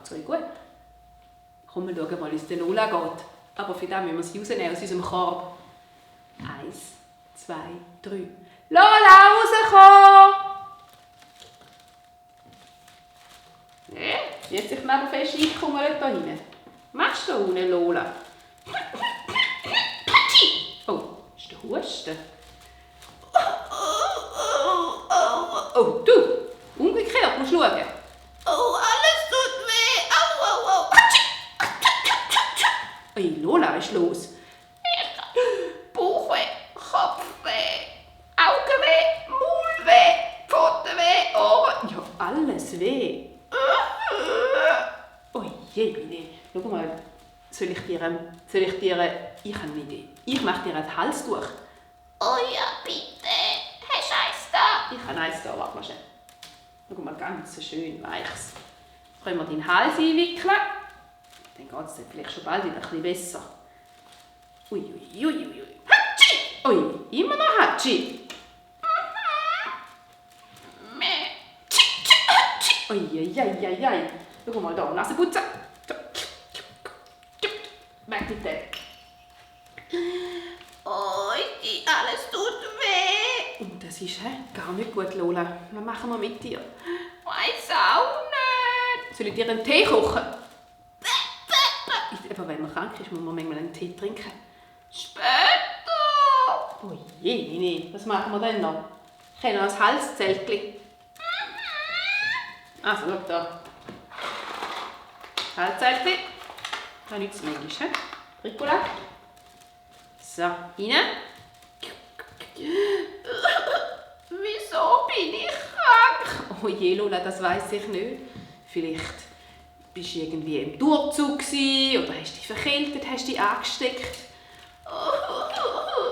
geht es euch gut? Komm, wir schauen mal, wie es der Lola geht. Aber für das müssen wir sie rausnehmen aus unserem Korb. 1, 2, 3. Lola, rauskommen! Ja, sie hat sich aber fest eingekummelt da hinten. Was machst du da unten, Lola? Oh, ist der Husten? Oh, du! Umgekehrt, musst du schauen. Oh, alles tut weh. Au, au, au. Hey, Lola, was ist los? Bauchweh, Kopfweh, Augenweh, Maulweh, Pfotenweh, Ohren. Ja, alles weh. Oh je, meine. Schau mal, soll ich dir, ich habe eine Idee. Ich mache dir ein Halstuch. Oh ja, bitte. Hast du eins da? Ich habe eins da, warte mal schnell. Schau mal, ganz schön weiches. Jetzt können wir deinen Hals einwickeln. Dann geht es vielleicht schon bald wieder ein bisschen besser. Ui, ui, ui, ui. Hatschi! Ui, immer noch Hatschi. Ui, ui, ui, ui, ui. Schau mal da, Nase putzen. Weg mit dem. Ui, alles tut weh. Und das ist gar nicht gut, Lola. Was machen wir mit dir? Weiss auch nicht. Soll ich dir einen Tee kochen? Aber wenn man krank ist, muss man manchmal einen Tee trinken. Später. Oh je, Nini, was machen wir denn noch? Ich habe noch ein Halszeltchen. Also, schau da. Halszeltchen. Da nützt es manchmal, Ricola. So, rein. Wieso bin ich krank? Oh je, Lola, das weiss ich nicht. Vielleicht bist du irgendwie im Durchzug oder hast dich verkältet, hast dich angesteckt.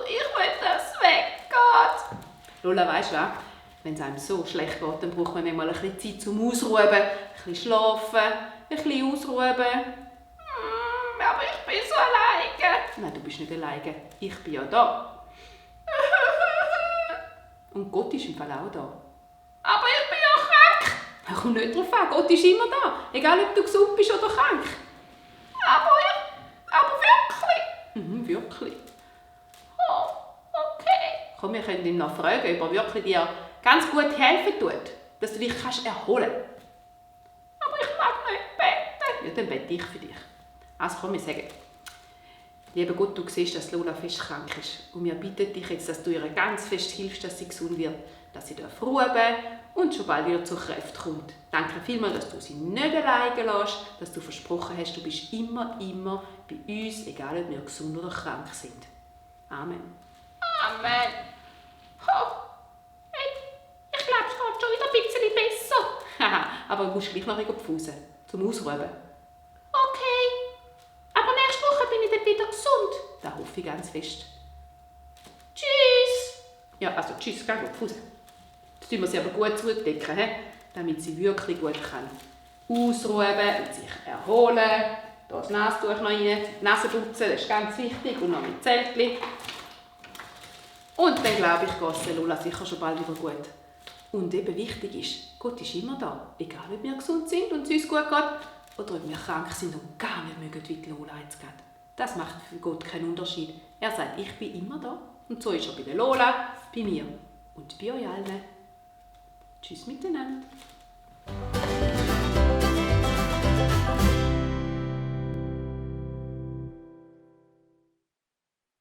Ich will, dass es weggeht. Lola, weisst du was? Wenn es einem so schlecht geht, dann braucht man manchmal ein bisschen Zeit zum Ausruhen, ein bisschen schlafen, ein bisschen ausruhen. Aber ich bin so alleine. Nein, du bist nicht alleine. Ich bin ja da. Und Gott ist im Fall auch da. Aber ich bin ja krank. Komm nicht drauf an, Gott ist immer da. Egal, ob du gesund bist oder krank. Aber wirklich? Mhm, wirklich. Oh, okay. Komm, wir können ihn noch fragen, ob er wirklich dir ganz gut helfen tut, dass du dich kannst erholen kannst. Aber ich mag nicht beten. Ja, dann bete ich für dich. Also komm, wir sagen, lieber Gott, du siehst, dass Lola fest krank ist. Und wir bitten dich jetzt, dass du ihr ganz fest hilfst, dass sie gesund wird, dass sie ruhen darf und schon bald wieder zur Kraft kommt. Danke vielmals, dass du sie nicht alleine lässt, dass du versprochen hast, du bist immer bei uns, egal ob wir gesund oder krank sind. Amen. Amen. Oh, hey, ich glaube, es geht schon wieder ein bisschen besser. Haha, aber du musst gleich noch auf die Fuße, zum Ausruhen. Okay. Aber nächste Woche bin ich dann wieder gesund. Das hoffe ich ganz fest. Tschüss. Ja, also tschüss, geh auf die Fuße. Jetzt tun wir sie aber gut zudecken, damit sie wirklich gut kann ausruhen und sich erholen. Hier das Nasentuch noch rein, die Nase putzen, das ist ganz wichtig. Und noch mit Zeltchen. Und dann glaube ich, geht es der Lola sicher schon bald wieder gut. Und eben wichtig ist, Gott ist immer da. Egal, ob wir gesund sind und es uns gut geht, oder ob wir krank sind und gar nicht mögen, wie die Lola jetzt geht. Das macht für Gott keinen Unterschied. Er sagt, ich bin immer da. Und so ist er bei der Lola, bei mir und bei euch allen. Tschüss miteinander.